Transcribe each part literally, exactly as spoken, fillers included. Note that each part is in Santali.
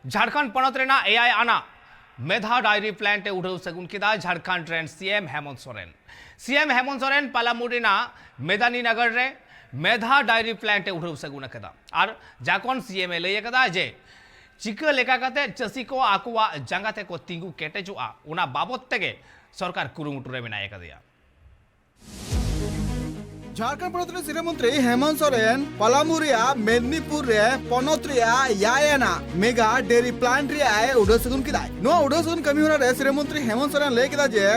ᱡᱷᱟᱲᱠᱷᱚᱸᱰ ᱯᱚᱱᱚᱛ ᱨᱮᱱᱟᱜ ᱮᱭᱟᱭ ᱟᱱᱟᱜ ᱢᱮᱫᱷᱟ ᱰᱟᱭᱨᱤ ᱯᱞᱟᱱᱴ ᱮ ᱩᱰᱷᱟᱹᱣ ᱥᱟᱹᱜᱩᱱ ᱠᱮᱫᱟ ᱡᱷᱟᱲᱠᱷᱚᱸᱰ ᱨᱮᱱ ᱥᱤ ᱮᱢ ᱦᱮᱢᱚᱱᱛ ᱥᱚᱨᱮᱱ᱾ ᱥᱤ ᱮᱢ ᱦᱮᱢᱚᱱᱛ ᱥᱚᱨᱮᱱ ᱯᱟᱞᱟᱢᱩ ᱨᱮᱱᱟᱜ ᱢᱮᱫᱟᱱᱤ ᱱᱚᱜᱚᱨ ᱨᱮ ᱢᱮᱫᱷᱟ ᱰᱟᱭᱨᱤ ᱯᱞᱟᱱᱴ ᱮ ᱩᱰᱷᱟᱹᱣ ᱥᱟᱹᱜᱩᱱ ᱟᱠᱟᱫᱟ ᱟᱨ ᱡᱷᱟᱲᱠᱷᱚᱸᱰ ᱥᱤ ᱮᱢ ᱮ ᱞᱟᱹᱭ ᱟᱠᱟᱫᱟ ᱡᱮ ᱪᱤᱠᱟᱹ ᱞᱮᱠᱟ ᱠᱟᱛᱮ ᱪᱟᱹᱥᱤ ᱠᱚ ᱟᱠᱚᱣᱟᱜ ᱡᱟᱸᱜᱟ ᱛᱮᱠᱚ ᱛᱤᱸᱜᱩ ᱠᱮᱴᱮᱡᱚᱜᱼᱟ, ᱚᱱᱟ ᱵᱟᱵᱚᱛ ᱛᱮᱜᱮ ᱥᱚᱨᱠᱟᱨ ᱠᱩᱨᱩᱢᱩᱴᱩ ᱨᱮ ᱢᱮᱱᱟᱭ ᱟᱠᱟᱫᱮᱭᱟ᱾ ᱡᱷᱟᱲᱠᱷᱚᱸᱰ ᱯᱚᱱᱚᱛ ᱨᱮᱱ ᱥᱤᱨᱟᱹ ᱢᱚᱱᱛᱨᱤ ᱦᱮᱢᱚᱱᱛ ᱥᱚᱨᱮᱱ ᱯᱟᱞᱟᱢᱩ ᱨᱮᱭᱟᱜ ᱢᱮᱫᱽᱱᱤᱯᱩᱨ ᱨᱮ ᱯᱚᱱᱚᱛ ᱨᱮᱭᱟᱜ ᱮᱭᱟᱭ ᱟᱱᱟᱜ ᱢᱮᱜᱟ ᱰᱮᱭᱨᱤ ᱯᱞᱟᱱᱴ ᱨᱮᱭᱟᱜ ᱮ ᱩᱰᱷᱟᱹᱣ ᱥᱟᱹᱜᱩᱱ ᱠᱮᱫᱟᱭ᱾ ᱱᱚᱣᱟ ᱩᱰᱷᱟᱹᱣ ᱥᱟᱹᱜᱩᱱ ᱠᱟᱹᱢᱤ ᱦᱚᱨᱟ ᱨᱮ ᱥᱤᱨᱟᱹ ᱢᱚᱱᱛᱨᱤ ᱦᱮᱢᱚᱱᱛ ᱥᱚᱨᱮᱱ ᱞᱟᱹᱭ ᱠᱮᱫᱟ ᱡᱮ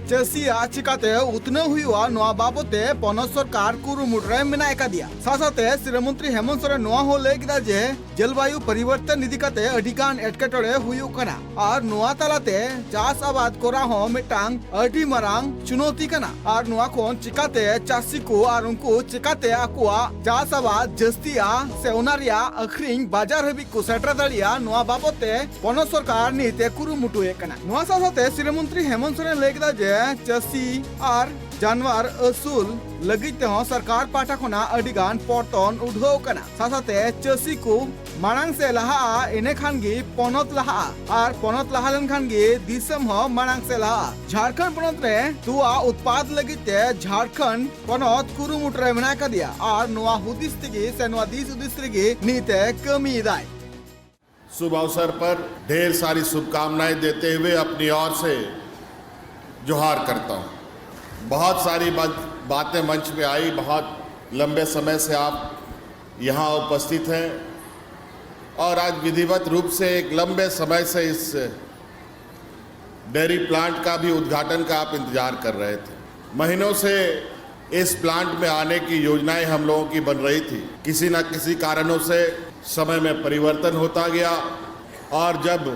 ᱪᱟᱹᱥᱤᱭᱟᱜ ᱪᱤᱠᱟᱛᱮ ᱩᱛᱱᱟᱹᱣ ᱦᱩᱭᱩᱜᱼᱟ, ᱱᱚᱣᱟ ᱵᱟᱵᱚᱛ ᱛᱮ ᱯᱚᱱᱚᱛ ᱥᱚᱨᱠᱟᱨ ᱠᱩᱨᱩᱢᱩᱴᱩ ᱨᱮ ᱢᱮᱱᱟᱜ ᱟᱠᱟᱫᱮᱭᱟ᱾ ᱥᱟᱶ ᱥᱟᱶᱛᱮ ᱥᱤᱨᱟᱹ ᱢᱚᱱᱛᱨᱤ ᱦᱮᱢᱚᱱᱛ ᱥᱚᱨᱮᱱ ᱱᱚᱣᱟ ᱦᱚᱸ ᱞᱟᱹᱭ ᱠᱮᱫᱟ ᱡᱮ ᱡᱚᱞᱵᱟᱭᱩ ᱯᱚᱨᱤᱵᱚᱨᱛᱚᱱ ᱤᱫᱤ ᱠᱟᱛᱮ ᱟᱹᱰᱤ ᱜᱟᱱ ᱮᱴᱠᱮᱴᱚᱬᱮ ᱦᱩᱭᱩᱜ ᱠᱟᱱᱟ ᱟᱨ ᱱᱚᱣᱟ ᱛᱟᱞᱟᱛᱮ ᱪᱟᱥ ᱟᱵᱟᱫ ᱠᱚᱨᱟᱣ ᱦᱚᱸ ᱢᱤᱫᱴᱟᱝ ᱟᱹᱰᱤ ᱢᱟᱨᱟᱝ ᱪᱩᱱᱚᱛᱤ ᱠᱟᱱᱟ ᱟᱨ ᱱᱚᱣᱟ ᱠᱷᱚᱱ ᱪᱤᱠᱟᱛᱮ ᱪᱟᱹᱥᱤ ᱠᱚ ᱟᱨ ᱩᱱᱠᱩ ᱪᱤᱠᱟᱛᱮ ᱟᱠᱚᱣᱟᱜ ᱪᱟᱥ ᱟᱵᱟᱫ ᱡᱟᱹᱥᱛᱤᱜᱼᱟ ᱥᱮ ᱚᱱᱟ ᱨᱮᱭᱟᱜ ᱟᱹᱠᱷᱨᱤᱧ ᱵᱟᱡᱟᱨ ᱦᱟᱹᱵᱤᱡ ᱠᱚ ᱥᱮᱴᱮᱨ ᱫᱟᱲᱮᱭᱟᱜᱼᱟ, ᱱᱚᱣᱟ ᱵᱟᱵᱚᱛ ᱛᱮ ᱯᱚᱱᱚᱛ ᱥᱚᱨᱠᱟᱨ ᱱᱤᱛ ᱮ ᱠᱩᱨᱩᱢᱩᱴᱩᱭᱮᱫ ᱠᱟᱱᱟ᱾ ᱱᱚᱣᱟ ᱥᱟᱶ ᱥᱟᱶᱛᱮ ᱥᱤᱨᱟᱹ ᱢᱚᱱᱛᱨᱤ ᱦᱮᱢᱚᱱᱛ ᱥᱚᱨᱮᱱ ᱞᱟᱹᱭ ᱠᱮᱫᱟ ᱡᱮ ᱪᱟᱹᱥᱤ ᱟᱨ ᱡᱟᱱᱣᱟᱨ ᱟᱹᱥᱩᱞ ᱞᱟᱹᱜᱤᱫ ᱛᱮᱦᱚᱸ ᱥᱚᱨᱠᱟᱨ ᱯᱟᱦᱴᱟ ᱠᱷᱚᱱᱟᱜ ᱟᱹᱰᱤ ᱜᱟᱱ ᱯᱚᱨᱛᱚᱱ ᱩᱰᱷᱟᱹᱣ ᱠᱟᱱᱟ᱾ ᱥᱟᱶ ᱥᱟᱶᱛᱮ ᱪᱟᱹᱥᱤ ᱠᱚ ᱢᱟᱲᱟᱝ ᱥᱮᱫ ᱞᱟᱦᱟᱜᱼᱟ, ᱤᱱᱟᱹ ᱠᱷᱟᱱ ᱜᱮ ᱯᱚᱱᱚᱛ ᱞᱟᱦᱟᱜᱼᱟ ᱟᱨ ᱯᱚᱱᱚᱛ ᱞᱟᱦᱟ ᱞᱮᱱᱠᱷᱟᱱ ᱜᱮ ᱫᱤᱥᱚᱢ ᱦᱚᱸ ᱢᱟᱲᱟᱝ ᱥᱮᱫ ᱞᱟᱦᱟᱜᱼᱟ᱾ ᱡᱷᱟᱲᱠᱷᱚᱸᱰ ᱯᱚᱱᱚᱛ ᱨᱮ ᱛᱚᱣᱟ ᱩᱛᱯᱟᱫ ᱞᱟᱹᱜᱤᱫ ᱛᱮ ᱡᱷᱟᱲᱠᱷᱚᱸᱰ ᱯᱚᱱᱚᱛ ᱠᱩᱨᱩᱢᱩᱴᱩ ᱨᱮ ᱢᱮᱱᱟᱜ ᱟᱠᱟᱫᱮᱭᱟ ᱟᱨ ᱱᱚᱣᱟ ᱦᱩᱫᱤᱥ ᱛᱮᱜᱮ ᱥᱮ ᱱᱚᱣᱟ ᱫᱤᱥ ᱦᱩᱫᱤᱥ ᱨᱮᱜᱮ ᱱᱤᱛ ᱮ ᱠᱟᱹᱢᱤᱭᱮᱫᱟᱭ᱾ शुभ अवसर पर ढेर सारी शुभकामनाएं देते हुए अपनी ओर से जोहार करता हूं। बहुत सारी बात, बातें मंच पे आई, बहुत लंबे समय से आप यहां उपस्थित हैं और आज विधिवत रूप से एक लंबे समय से इस डेयरी प्लांट का भी उद्घाटन का आप इंतजार कर रहे थे। महीनों से इस प्लांट में आने की योजनाएं हम लोगों की बन रही थी। किसी ना किसी कारणों से समय में परिवर्तन होता गया और जब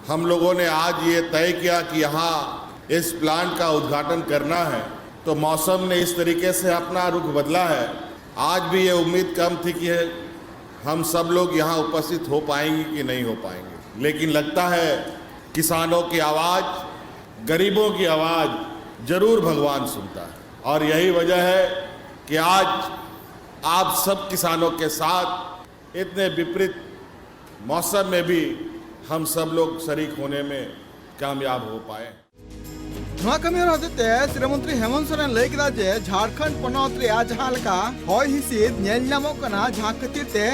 हम लोगों ने आज ये तय किया कि यहाँ इस प्लांट का उद्घाटन करना है, तो मौसम ने इस तरीके से अपना रुख बदला है। आज भी ये उम्मीद कम थी कि हम सब लोग यहाँ उपस्थित हो पाएंगे कि नहीं हो पाएंगे, लेकिन लगता है किसानों की आवाज़, गरीबों की आवाज़ जरूर भगवान सुनता है। और यही वजह है कि आज आप सब किसानों के साथ इतने विपरीत मौसम में भी हम सब लोग शरीक होने में कामयाब हो पाए। ᱱᱚᱣᱟ ᱠᱟᱹᱢᱤ ᱦᱚᱨᱟ ᱦᱚᱛᱮᱡ ᱛᱮ ᱥᱤᱨᱟᱹ ᱢᱚᱱᱛᱨᱤ ᱦᱮᱢᱚᱱᱛ ᱥᱚᱨᱮᱱ ᱞᱟᱹᱭ ᱠᱮᱫᱟ ᱡᱮ ᱡᱷᱟᱲᱠᱷᱚᱸᱰ ᱯᱚᱱᱚᱛ ᱨᱮᱭᱟᱜ ᱡᱟᱦᱟᱸ ᱞᱮᱠᱟ ᱦᱚᱭ ᱦᱤᱸᱥᱤᱫ ᱧᱮᱞ ᱧᱟᱢᱚᱜ ᱠᱟᱱᱟ, ᱡᱟᱦᱟᱸ ᱠᱷᱟᱹᱛᱤᱨ ᱛᱮ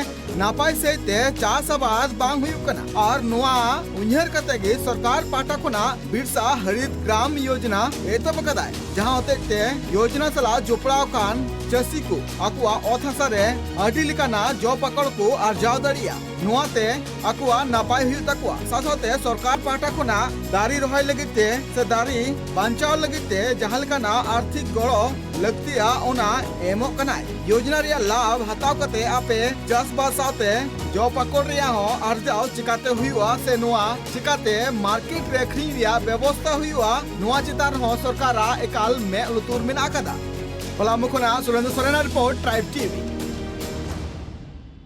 ᱱᱟᱯᱟᱭ ᱥᱟᱹᱦᱤᱡ ᱛᱮ ᱪᱟᱥ ᱟᱵᱟᱫ ᱵᱟᱝ ᱦᱩᱭᱩᱜ ᱠᱟᱱᱟ, ᱟᱨ ᱱᱚᱣᱟ ᱩᱭᱦᱟᱹᱨ ᱠᱟᱛᱮ ᱜᱮ ᱥᱚᱨᱠᱟᱨ ᱯᱟᱦᱴᱟ ᱠᱷᱚᱱᱟᱜ ᱵᱤᱨᱥᱟ ᱦᱟᱨᱤᱛ ᱜᱨᱟᱢ ᱭᱳᱡᱱᱟ ᱮᱛᱚᱦᱚᱵ ᱟᱠᱟᱫᱟᱭ, ᱡᱟᱦᱟᱸ ᱦᱚᱛᱮᱡ ᱛᱮ ᱭᱳᱡᱱᱟ ᱥᱟᱞᱟᱜ ᱡᱚᱯᱲᱟᱣ ᱟᱠᱟᱱ ᱪᱟᱹᱥᱤ ᱠᱚ ᱟᱠᱚᱣᱟᱜ ᱚᱛ ᱦᱟᱥᱟ ᱨᱮ ᱟᱹᱰᱤ ᱞᱮᱠᱟᱱᱟᱜ ᱡᱚ ᱯᱟᱠᱚᱲ ᱠᱚ ᱟᱨᱡᱟᱣ ᱫᱟᱲᱮᱭᱟᱜᱼᱟ᱾ ᱱᱚᱣᱟᱛᱮ ᱟᱠᱚᱣᱟᱜ ᱱᱟᱯᱟᱭ ᱦᱩᱭᱩᱜ ᱛᱟᱠᱚᱣᱟ᱾ ᱥᱟᱶ ᱥᱟᱶᱛᱮ ᱥᱚᱨᱠᱟᱨ ᱯᱟᱦᱴᱟ ᱠᱷᱚᱱᱟᱜ ᱫᱟᱨᱮ ᱨᱚᱦᱚᱭ ᱞᱟᱹᱜᱤᱫ ᱛᱮ ᱥᱮ ᱫᱟᱨᱮ ᱵᱟᱧᱪᱟᱣ ᱞᱟᱹᱜᱤᱫ ᱛᱮ ᱡᱟᱦᱟᱸ ᱞᱮᱠᱟᱱᱟᱜ ᱟᱨᱛᱷᱤᱠ ᱜᱚᱲᱚ ᱞᱟᱹᱠᱛᱤᱜᱼᱟ, ᱚᱱᱟ ᱮᱢᱚᱜ ᱠᱟᱱᱟᱭ᱾ ᱭᱳᱡᱱᱟ ᱨᱮᱭᱟᱜ ᱞᱟᱵᱷ ᱦᱟᱛᱟᱣ ᱠᱟᱛᱮ ᱟᱯᱮ ᱪᱟᱥᱵᱟᱥ ᱥᱟᱶᱛᱮ ᱡᱚ ᱯᱟᱠᱚᱲ ᱨᱮᱭᱟᱜ ᱦᱚᱸ ᱟᱨᱡᱟᱣ ᱪᱤᱠᱟᱛᱮ ᱦᱩᱭᱩᱜᱼᱟ ᱥᱮ ᱱᱚᱣᱟ ᱪᱤᱠᱟᱛᱮ ᱢᱟᱨᱠᱮᱴ ᱨᱮ ᱟᱹᱠᱷᱨᱤᱧ ᱨᱮᱭᱟᱜ ᱵᱮᱵᱚᱥᱛᱷᱟ ᱦᱩᱭᱩᱜᱼᱟ, ᱱᱚᱣᱟ ᱪᱮᱛᱟᱱ ᱨᱮᱦᱚᱸ ᱥᱚᱨᱠᱟᱨᱟᱜ ᱮᱠᱟᱞ ᱢᱮᱫ ᱞᱩᱛᱩᱨ ᱢᱮᱱᱟᱜ ᱟᱠᱟᱫᱟ᱾ ᱯᱟᱞᱟᱢᱩ ᱠᱷᱚᱱᱟᱜ ᱥᱩᱨᱮᱱᱫᱨᱚ ᱥᱚᱨᱮᱱᱟᱜ ᱨᱤᱯᱳᱨᱴ, ᱴᱨᱟᱭᱤᱵᱽ ᱴᱤᱵᱷᱤ᱾